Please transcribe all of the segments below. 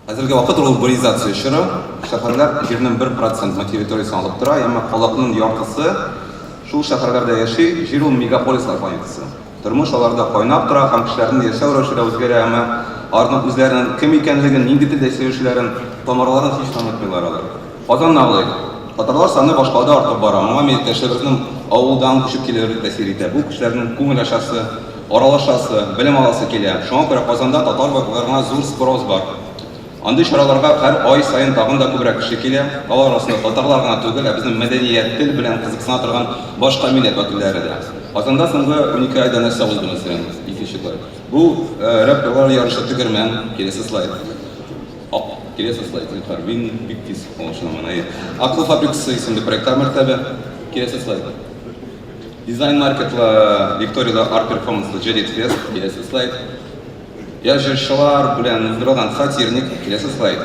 Хәзерге вакыт ул урбанизация чоры. Шәһәрләр җирнең 1% территориясен алып тора, әмма халыкның яртысы шул шәһәрләрдә яши. Җир ул мегаполислар планетасы. Тормыш аларда кайнап тора һәм кешеләрнең яшәү рәвеше дә үзгәрә, әмма аларның үзләренең кем икәнлеген, нинди телдә сөйләшүләрен, тамырларын һич онытмыйлар алар. Казанны алыйк. Татарлар саны башкалада артып бара. Моңа милләттәшләребезнең авылдан күчеп килүләре тәэсир итә. Бу кешеләрнең күңел ачасы, аралашасы, белем аласы килә. Шуңа күрә Казанда татар блогларына зур спрос бар. Андый чараларга һәр ай саен тагын да күбрәк кеше килә. Алар арасында татарлар гына түгел, ә безнең мәдәният, тел белән кызыксына торган башка милләт вәкилләре дә. Казанда соңгы 12 айда нәрсә узды, мәсәлән? Икенче слайд. Бу рэперлар ярышы Тегермән. Киләсе слайд. Ак, киләсе слайд, зинһар. Мин бик тиз аңлашыламын. Әйе. Акыл фабрикасы исемле проектлар мәктәбе. Киләсе слайд. Дизайн маркетлы Викторияле арт-перформанслы Җәдит фест. Киләсе слайд. Яшь җырчылар белән уздырылган Сатирник. Киләсе слайд.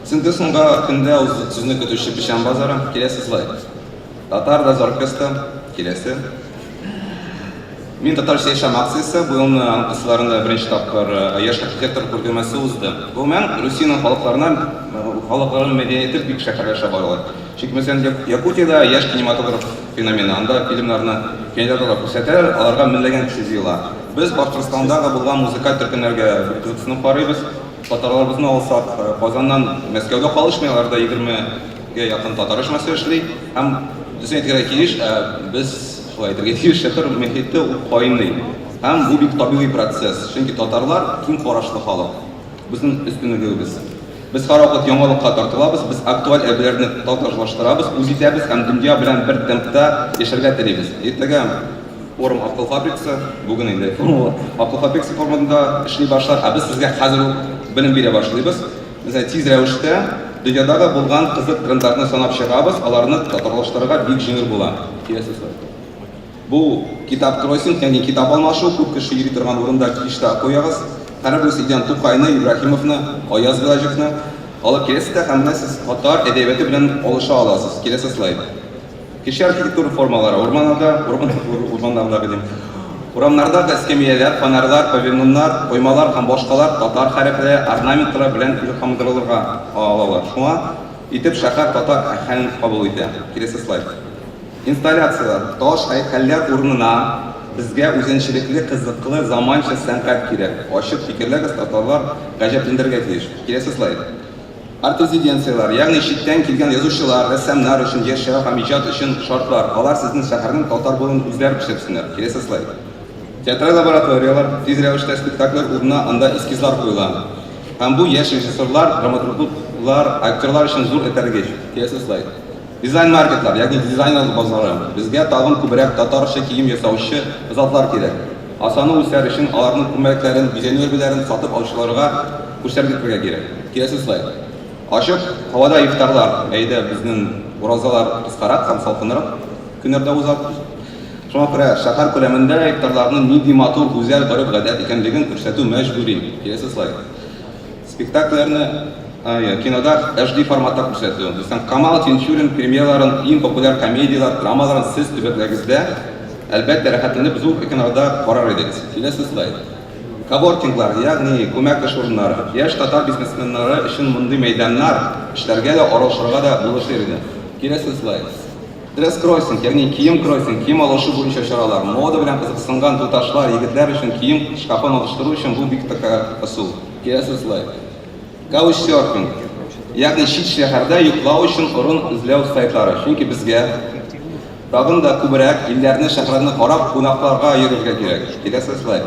Синтез соңгы көндә сүзне көтүче Печән базары. Киләсе слайд. Татар дазор фесты. Киләсе. Мин татарча яшәм акциясе бу елны аның кысаларында беренче тапкыр яшь архитектор күргәзмәсе узды. Гомумән, Русиянең халыкларына халыкларының мәдәнияте бик шәһәрләшә баралар. Чөнки, мәсәлән, Якутиядә яшь кинематограф феномены, анда фильмнарны кинотеатрларда күрсәтәләр, аларга меңләгән кеше җыела. Без Башкортстандагы булган музыкаль төркемнәргә бик кызыксынып карыйбыз. Татарларыбызны алсак, Казаннан Мәскәүгә калышмый, аларда 20 гә якын татар оешмасы эшли. Һәм дөресен әйтергә тиеш, без шулай әйтергә тиеш, шәһәр мөхите ул кайный. Һәм бу бик табигый процесс, чөнки татарлар киң карашлы халык. Безнең өстенлегебез. Без һәрвакыт яңалыкка тартылабыз, без актуаль әйберләрне татарлаштырабыз, үз итәбез һәм дөнья белән бер темпта яшәргә телибез. Иртәгә форум Акыл фабрикасы, бүген инде форум Акыл фабрикасы форматында эшли башлар, ә без сезгә хәзер үк белем бирә башлыйбыз. Без тиз рәвештә дөньядагы булган кызык трендларны санап чыгабыз, аларны татарлаштырырга бик җиңел була. Киләсе слайд. Бу китап кроссинг, ягъни китап алмашу, күп кеше йөри торган урында киштә куягыз. Һәрберегез өйдән Тукайны, Ибраһимовны, Аяз Гыйләҗевны алып киләсез дә һәм менә сез татар әдәбияты белән алыша аласыз. Киләсе слайд. Кече архитектура формалары, урманнарда, урман, урманнардагы дим. Урамнардагы эскәмияләр, фонарьлар, павильоннар, коймалар һәм башкалар татар хәрефләре, орнаментлары белән илһамландырылырга алалар. Шуңа итеп шәһәр татар әһәңен кабул итә. Киләсе слайд. Инсталляцияләр, таш һәйкәлләр урынына безгә үзенчәлекле, кызыклы, заманча сәнгать кирәк. Ачык фикерләгез, татарлар гаҗәпләндерергә тиеш. Киләсе слайд. Арт-резиденцияләр, ягъни читтән килгән язучылар, рәссамнар өчен яшәү һәм иҗат өчен шартлар. Алар сезнең шәһәрнең татар булуын үзләре күрсәтсеннәр. Киләсе слайд. Театраль лабораторияләр, тиз рәвештә спектакльләр урынына анда эскизлар куела. Һәм бу яшь режиссерлар, драматурглар, актерлар өчен зур этәргеч. Киләсе слайд. Дизайн-маркетлар, ягъни дизайнерлык базары. Безгә тагын күбрәк татарча кием ясаучы затлар кирәк. Асаны үсәр өчен аларның күлмәкләрен, бизәнү әйберләрен сатып алучыларга күрсәтергә кирәк. Киләсе слайд. Ачык һавада ифтарлар. Әйдә, безнең уразалар кыскарак һәм салкынрак көннәрдә уза. Шуңа күрә шәһәр күләмендә ифтарларның нинди матур, гүзәл гореф-гадәт икәнлеген күрсәтү мәҗбүри. Киләсе слайд. Спектакльләрне кинода HD форматта күрсәтү. Мәсәлән, Камал Тинчурин премьераларын, иң популяр комедияләр, драмаларын сез төбәкләрегездә, әлбәттә, рәхәтләнеп зур экраннарда карар идегез. Киләсе слайд. Коворкинглар, ягъни күмәк эш урыннары. Яшь татар бизнесменнары өчен мондый мәйданнар эшләргә дә, аралашырга да булышыр иде. Киләсе слайд. Дресс-кроссинг, ягъни кием кроссинг, кием алышу буенча чаралар. Мода белән кызыксынган туташлар, егетләр өчен кием шкафын алыштыру өчен бу бик тә ысул. Киләсе слайд. Каучсерфинг, ягъни чит шәһәрдә йоклау өчен урын эзләү сайтлары. Чөнки безгә тагын да күбрәк илләрне, шәһәрләрне карап, кунакларга йөрергә кирәк. Киләсе слайд.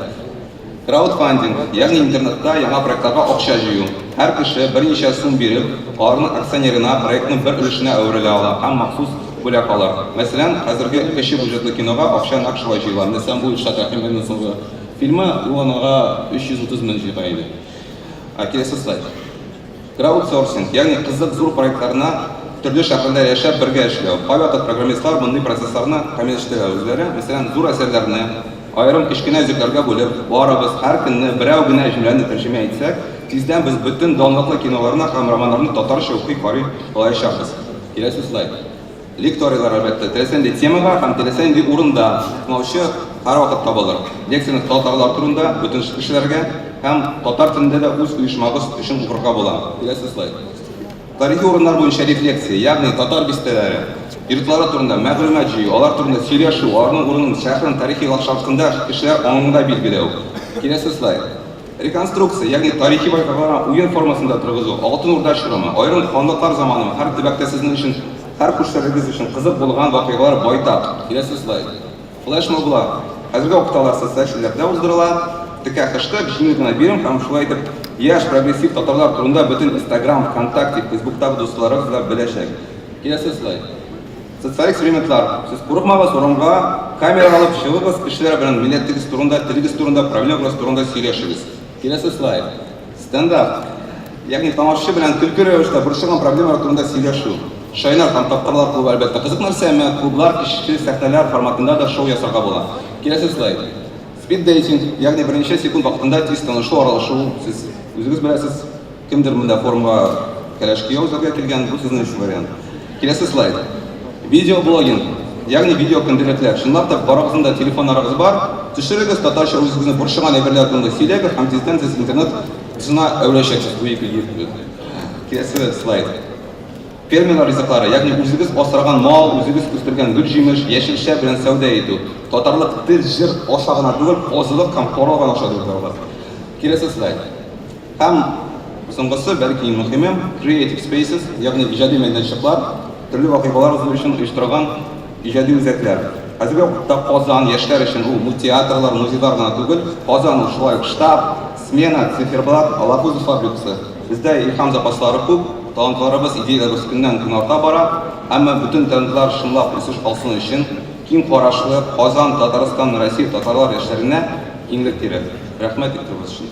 Краудфандинг, ягъни интернетта яңа проектларга акча җыю. Һәр кеше берничә сум биреп, аларның акционерына, проектның бер өлешенә әверелә ала һәм махсус бүләк ала. Мәсәлән, хәзерге кече бюджетлы кинога акча нәкъ шулай җыела. Мәсәлән, бу Илшат Рәхимовның соңгы фильмы, ул анага 330 мең җыйган иде. Киләсе слайд. Краудсорсинг, ягъни кызык зур проектларны төрле шәһәрләрдә яшәп бергә эшләү. Кайвакыт программистлар мондый процессларны камилләштерә үзләре. Мәсәлән, зур әсәрләрне аерым кечкенә өзекләргә бүлеп, барыбыз һәр көнне берәү генә җөмләне тәрҗемә итсәк, тиздән без бөтен данлыклы киноларны һәм романнарны татарча укый, карый алачакбыз. Киләсе слайд. Лекторийлар, әлбәттә, теләсә нинди темага һәм теләсә нинди урында тыңлаучы һәрвакыт табылыр. Лекцияне татарлар турында бөтен кешеләргә. Һәм татар телендә дә үз оешмагыз өчен укырга була. Киләсе слайд. Тарихи урыннар буенча рефлексия, ягъни татар бистәләре, йортлары турында мәгълүмат җыю, алар турында сөйләшү, аларның урынын шәһәрнең тарихи ландшафтында кешеләр аңында билгеләү. Киләсе слайд. Реконструкция, ягъни тарихи вакыйгаларны уен формасында торгызу, Алтын Урда чорымы, аерым ханлыклар заманымы, һәр төбәктә сезнең өчен, һәр күршеләрегез өчен кызык булган вакыйгалар байтак. Киләсе слайд. Флешмоблар. Хәзерге вакытта алар социаль челтәрдә уздырыла. Текә хэштег, җиңел генә бирем һәм шулай итеп яшь прогрессив татарлар турында бөтен Инстаграм, ВКонтакте, Фейсбуктагы дусларыгыз да беләчәк. Киләсе слайд. Социаль экспериментлар. Сез курыкмагыз, урамга камера алып чыгыгыз, кешеләр белән милләтегез турында, телегез турында, проблемагыз турында сөйләшегез. Киләсе слайд. Стендап. Ягъни тамашачы белән көлке рәвештә борчыган проблемалар турында сөйләшү. Шайнар һәм тапкырлар клубы, әлбәттә, кызык нәрсә, әмма клублар, кече сәхнәләр форматында да шоу ясарга була. Киләсе слайд. Спид дейтинг, ягъни берничә секунд вакытында тиз танышу, аралашу. Сез үзегез беләсез. Кемдер монда форумга кәләш кияү эзләргә килгән, бу сезнең өчен вариант. Киләсе слайд. Видеоблогинг, ягъни видео көндәлекләр. Чынлап та барыгызның да телефоннарыгыз бар. Төшерегез, татарча үзегезне борчыган әйберләр турында сөйләгез һәм тиздән сез интернет кызына әвереләчәксез. Бу ике Киләсе слайд. Фермерлар ризыклары, ягъни үзегез асраган мал, үзегез үстергән гөл-җимеш, яшелчә белән сәүдә итү. Татарлык тел, җыр аша гына түгел, казылык һәм коралган аша да үтә ала. Киләсе слайд. Һәм соңгысы, бәлки иң мөһиме, Creative Spaces, ягъни иҗади мәйданчыклар, төрле вакыйгалар уздыру өчен оештырылган иҗади үзәкләр. Хәзерге вакытта Казан яшьләр өчен ул мультеатрлар, музейлар гына түгел, Казан ул шулай ук штаб, смена, циферблат, Алабуза фабрикасы. Бездә илһам запаслары күп, талантларыбыз, идеяләребез көннән-көн арта бара, әмма бөтен трендлар чынлап үсеш алсын өчен киң карашлы Казан, Татарстан, Россия татарлар яшьләренә киңлек кирәк. Рәхмәт игътибарыгыз өчен.